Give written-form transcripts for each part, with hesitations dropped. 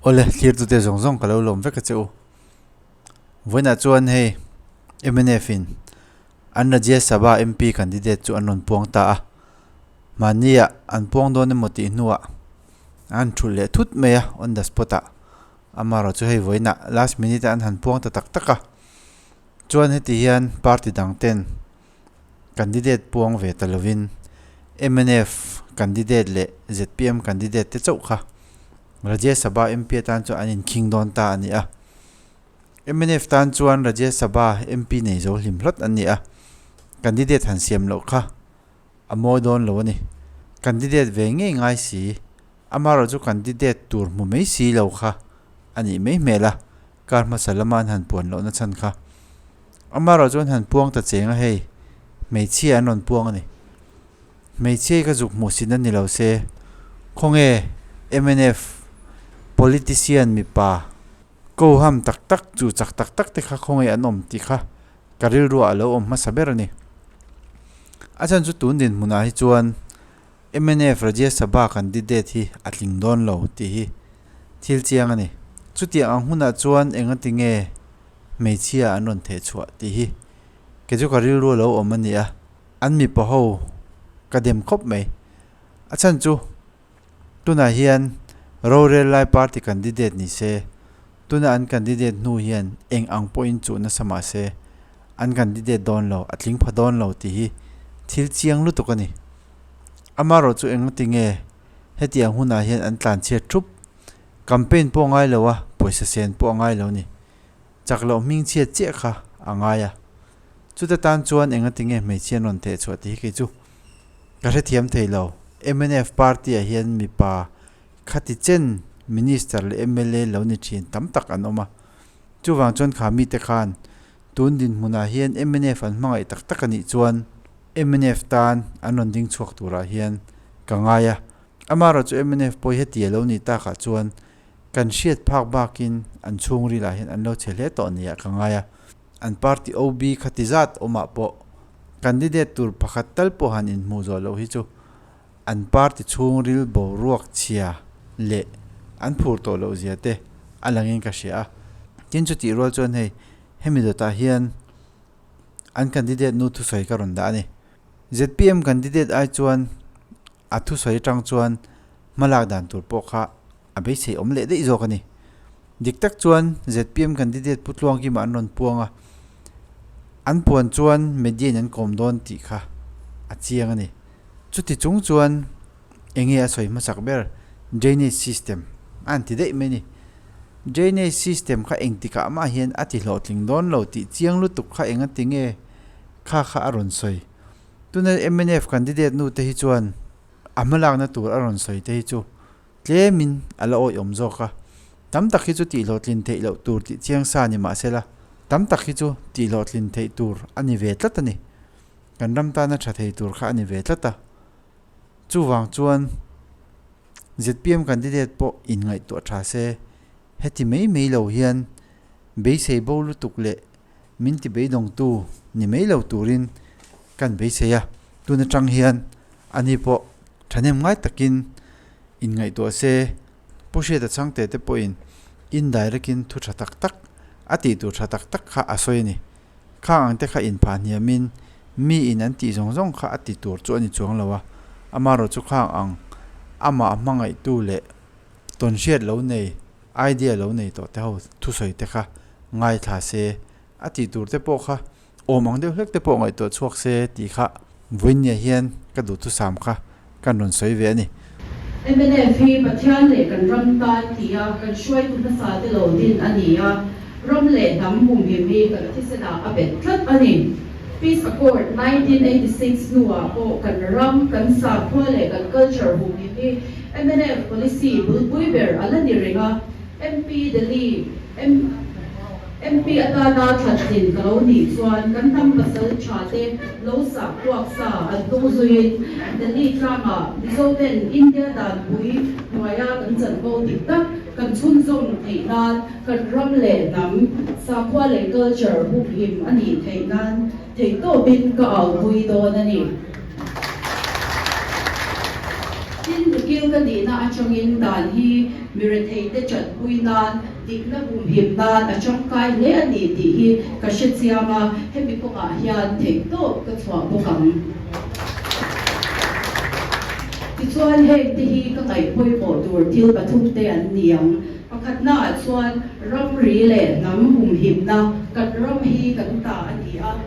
Awle, thlirtute zawng zawng ka lo lawm vek a che u. Vawiinah chuan hei mnf in an Rajya Sabha MP candidate chu an rawn puang ta a. Mahniah an puang dawn emaw tih hnuah an thulh leh thut mai a on the spot ah. Amaherawh chu hei vawiinah last minute ah an han puang ta tak tak a. Chuan heti hian party dang ten candidate puang ve ta lovin mnf candidate leh zpm candidate te chauh kha Rajya Sabha MP atan chuan an inkhing dawn ta a ni a. Mnf tan chuan Rajya Sabha MP nei zo hlim hlawt an ni a, candidate han siam loh kha a mawi dawn lo a ni. Candidate ve ngei ngai si, amaherawh chu candidate tur hmu mai si lo kha a nih mai hmel a, kar hmasa lama an han puan lohna chhan kha. Amaherawh chu an han puang ta cheng a hei, hmeichhia an rawn puang a ni. Hmeichhia hi ka zuk hmuh sin a ni lo se, khawnge mnf politician mipa ko ham tak tak chu chak tak tak te kha khawnge an awm tih kha ka rilruah a lo awm hmasa ber a ni. A chhan chu tun dinhmunah hi chuan mnf Rajya Sabha candidate hi a tling dawn lo tih hi thil chiang a ni. Chutiang ang hunah chuan engati nge hmeichhia an rawn theh chhuah tih hi kei chu ka rilru a lo awm a ni a, an mipa ho ka dem khawp mai. A chhan chu tunah hian rorel lai party candidate ni se, tuna an candidate hnu hian eng ang pawhin chuh nasa mah se an candidate dawn lo, a tling pha dawn lo tih hi thil chiang lutuk a ni. Amaherawh chu engati nge hetiang hunah hian an tlanchhiat thup? Campaign pawh a ngai lo a, pawisa sen pawh a ngai lo a ni. Chak loh hming chhiat chiah kha a ngai a. Chuta tan chuan engati nge hmeichhia an rawn theh chhuah tih hi kei chu ka hrethiam thei lo. Mnf party ah hian mipa khati chen minister leh mla lo ni thin tam tak an awm a. Chuvang chuan kha mite khan tun dinhmunah hian mnf an hmangaih tak tak a nih chuan mnf tan an rawn ding chhuak turah hian ka ngai a. Amaherawhchu mnf pawh hi heti a lo nih takah chuan kan hriat phak bakin an chhungrilah hian an lo che hle tawh nia ka ngai a. An party OB khati zat awmah pawh candidate tur pakhat tal pawh han inhmuh zawh loh hi chu an party chhungril boruak chhia leh an phur tawh loh zia te a langin ka hria a. Tin chutih rual chuan hei hemi dawtah hian an candidate nu thusawi ka rawn dah a ni. Zpm candidate ai chuan a thusawi atang chuan hmalak dan tur pawh kha a beisei awm leh daih zawk a ni. Dik tak chuan zpm candidate Pu Tluangkima an rawn puang a, an puan chuan media in an kawm dawn tih kha a chiang a ni. Chuti chung chuan enge a sawi hmasak ber drainage system a han ti daih mai a ni. Drainage system kha engtikah mah hian a ti hlawhtling dawn lo tih chiang lutuk kha engati nge kha kha a rawn sawi. Tuna mnf candidate nu te hi chuan a hmalakna tur a rawn sawi te hi chu tlemin a la awih awm zawk a, tam tak hi chu tihhlawhtlin theih loh tur tih chiang sa ni mahsela tam tak hi chu tihhlawhtlin theih tur a ni ve tlat a ni. Kan ram tana tha thei tur kha a ni ve tlat a. Chuvang chuan zpm candidate pawh inngaihtuah tha se, heti mai mai lo hian beisei bo lutuk leh min ti beidawngtu ni mai lo turin kan beisei a, tun atang hian ani pawh thahnem ngai takin inngaihtuah se, Pu Hriata Chhangte te pawhin indirect in thu tha tak tak a tih tur tha tak tak kha a sawi a ni. Khang ang te kha inphah hniamin mi in an tih zawng zawng kha a ti tur chu a ni chuang lo a, amaherawh chu khang ang amah hmangaihtu leh tawnhriat lo nei, idea lo nei tawh te ho thusawi te kha ngaithla se a tih tur te pawh kha awm ang deuh hlek te pawh ngaihtuah chhuak se tih kha vawinia hian ka duhthusam kha kan rawn sawi ve a ni. Mnf hi Pathian leh kan ram tan tia kan hruaitu hmasa te lo din a ni a, ram leh hnam humhim hi kan thisenah a bet tlat a ni. Peace Accord 1986 hnuah pawh kan ram, kan sakhua leh kan culture humhim hi mnf policy bulpui ber a la ni reng a, MP Delhi MP atana thlantlin ka lo nih chuan kan hnam pasal tha te lo sah kuak sa an tung zuiin Delhi tlangah Mizo ten India danpui hnuaia kan chanvo dik tak kan chhunzawm theih nan kan ram leh hnam, sakhua leh culture humhim a nih theih nan theihtawpin ka aupui dawn a ni. Tin, nikin. Civil ka nihna atangin dan hi miretheite chatpui nan, dikna humhim nan a tangkai hle a ni tih hi ka hre chiang a, hemi kawngah hian theihtawp ka chhuah bawk ang. Tichuan hengte hi ka ngaih pawimawh tur thil pathumte an ni ang. Pakhatnaah chuan ramri leh hnam humhimna, kan ram hi kan ta a ni a.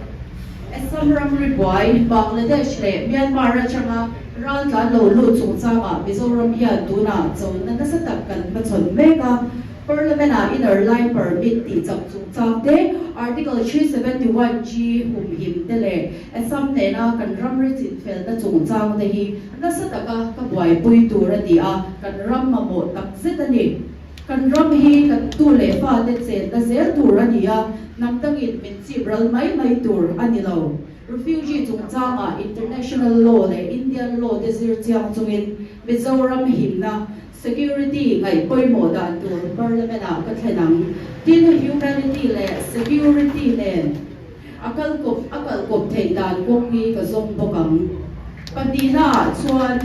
Assam ramri buai, Bangladesh leh Myanmar atanga raltlan lo lut chungchangah Mizoram hian tunah chona nasa tak kan hmachhawn mek a. Parliament-ah inner line permit tih chak chungchang te, Article 371G humhim te leh Assam nena kan ramri chinfelna chungchang te hi nasa taka ka buaipui tur a ni a, kan ram mamawh tak zet a ni. Kan ram hi kan tu leh fate chenna zel tur a ni a, hnam dangin min chip ral mai mai tur a ni lo. Refugee chungchangah international law leh Indian law te zir chiang chungin Mizoram himna, security, ngaih pawimawh dan tur Parliament-ah ka thlen ang. Tin, humanity leh security nen a kal kawp a kal kawp theih dan kawng hi ka zawng bawk ang. Pahnihnaah chuan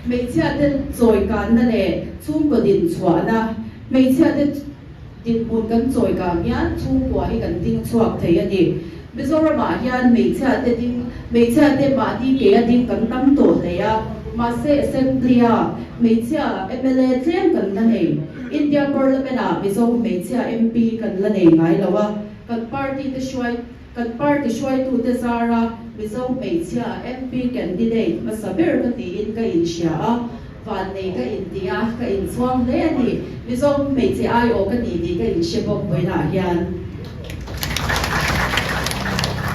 hmeichhiate chawikanna leh chhungkaw din chhuahna, hmeichhiate dinhmun kan chawikang hian chhungkua hi kan ding chhuak thei a ni. Mizoramah hian hmeichhiate ding, hmeichhiate mahni ke a ding kan tam tawh hle a, mahse Assembly-a hmeichhia mla tlem kan la nei. India Parliament-ah Mizo hmeichhia MP kan la nei ngai lo a, kan party te hruai Kan party hruaitute zara Mizo hmeichhia MP candidate hmasa ber ka tiin ka inhria a, vannei ka inti a, ka inchhuang hle a ni. Mizo hmeichhe aiawh ka ni tih ka inhre bawk vawiinah hian.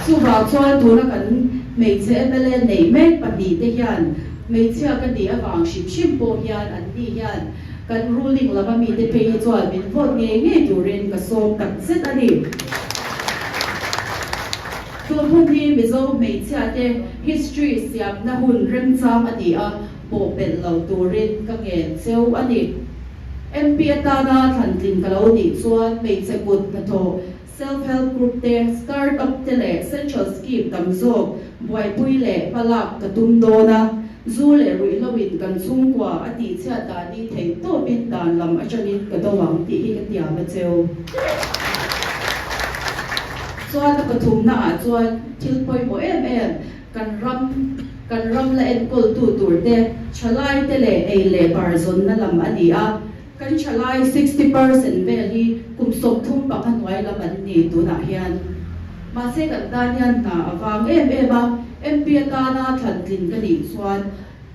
Chuvang chuan tuna kan hmeichhe mla neih mek pahnihte hian hmeichhia ka nih avang hrim hrim pawh hian an ni hian kan ruling lama mite phei hi chuan min vote ngei ngei turin ka sawm tak zet a ni. Tun hun hi Mizo hmeichhiate history siamna hun remchang a ni a, bawhpelh lo turin ka ngen cheu a ni. MP atana thlantlin ka lo nih chuan hmeichhe kut hnathawh, self help group te, start up te leh central scheme tam zawk buaipui leh hmalak ka tum dawn a, zu leh ruihloin kan chhungkua a tihchhiat dan hi theihtawpin dan lam atangin ka do ang tih hi ka tiam a cheu. Chuan a pathumna ah chuan thil pawimawh em em kan ram kan ram la enkawltu tur te, thalai te leh ei leh bar zawnna lam a ni a. Kan thalai 60% vel hi kum 30 panga hnuai lam an ni tunah hian. Mahse kan tan hian hna a vang em em a, MP atana thlantlin ka nih chuan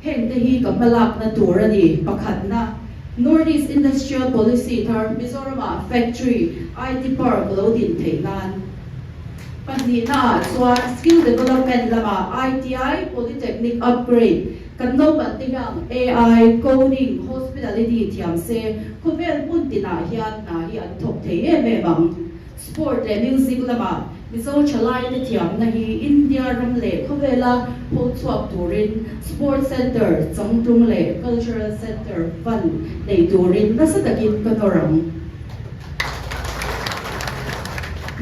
hengte hi ka hmalakna tur a ni. Pakhatna, North East Industrial Policy thar Mizoramah factory, IT park lo din theih nan. Pahnihnaah chuan skill development lamah ITI, Polytechnic upgrade, Kan naupang te hian AI, coding, hospitality thiam se, khawvel hmun tinah hian hna hi an thawk thei em em ang. Sport leh music lamah Mizo thalaite thiamna hi India ram leh khawvela pho chhuak turin Sport Centre changtlung leh Cultural Centre fund nei turin nasa takin ka nawr ang.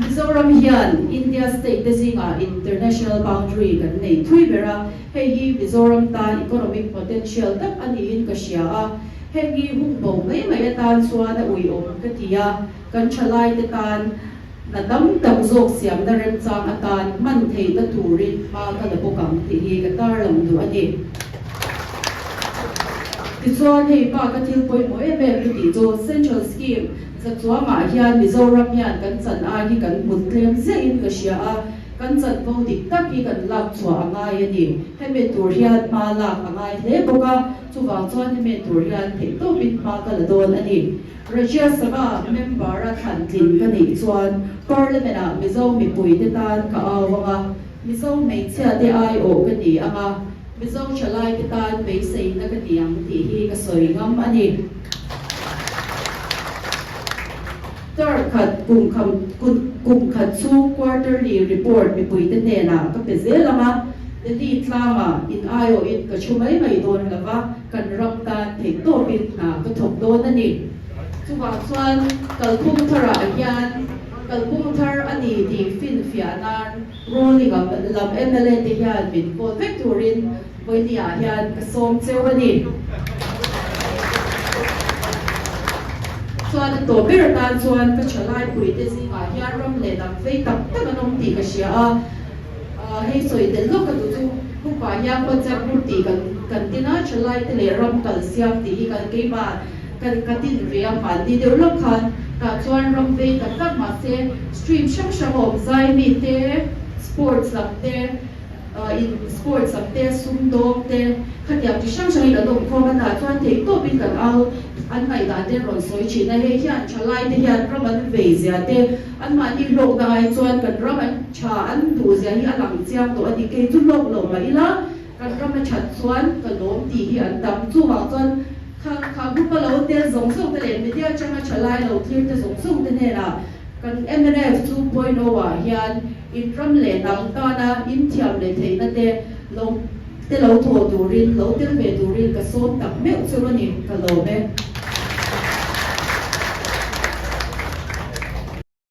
Mizoram hian India state te zingah international boundary kan nei thui ber a, Hei hi Mizoram tan economic potential tak a niin ka hria a, heng hi hung bo mai mai atan chuan a uiawm ka ti a, kan thalaite tan hna tam tak zawk siamna remchang atan hman theihna turin hma ka la bawk ang tih hi ka tarlang duh a ni. Tichuan hei bak a thil pawimawh em em ka tih chu Central Scheme zachuangah hian Mizoram hian kan chan ai hi kan hmut tlem ziahin ka hria a, Kan chanvo dik tak hi kan lak chhuah a ngai a ni. Hemi tur hian hma lak a ngai hle bawk a, chuvang chuan hemi tur hian theihtawpin hma ka la dawn a ni. Rajya Sabha member-a thlan tlin ka nih chuan Parliament-ah Mizo mipuite tan ka au ang a, Mizo hmeichhiate aiawh ka ni ang a, Mizo thalaite tan beiseina ka ni ang tih hi ka sawi ngam a ni. Term khat kum kham kum khat chu quarterly report mipuite hnenah ka pe zel ang a, Delhi tlangah in aiawhin ka thu mai mai dawn lo va, kan ram tan theihtawpin hna ka thawk dawn a ni. Chuvang chuan kalphung tharah hian kalphung thar a ni tih finfiah nan ruling lam mla te hian min vote vek turin vawinia hian ka sawm cheu a ni. Chuan a tawh ber atan chuan ka thalai puite zingah hian ram leh hnam vei tak tak an awm tih ka hria a. Hei sawi tel lawk ka duh chu Group-ah hian WhatsApp group tih kan kan tin a, thalaite leh ram kal siam tih hi kan keimah kan ka tin ve a hmanni deuh lawk khan tah chuan ram vei tak tak mahse stream hrang hrang a awm zai mite sports lam te in sports lam te sumdawng te khatiang chi hrang hrangin kan awm khawm a tah chuan theih tawpin kan au an ngaihdan te an rawn sawi thin a hei hian thalaite hian ram an vei zia te Anmahni hlawkna ai chuan kan ram an tha an duh zia hi a lang chiang tawh a ni. Kei chu hlawk lo mah ila kan ram a that chuan ka lawm tih hi an tam. Chuvang chuan kha kha group a lo tel zawng zawng te leh media atanga tha lai lo thlir te zawng zawng te hnenah kan mnf 2.0 ah hian in ram leh hnam tana in thiam leh theihna te lo te lo thawh turin lo tel ve turin ka sawm tak meuh chu a ni. Ka lawm e.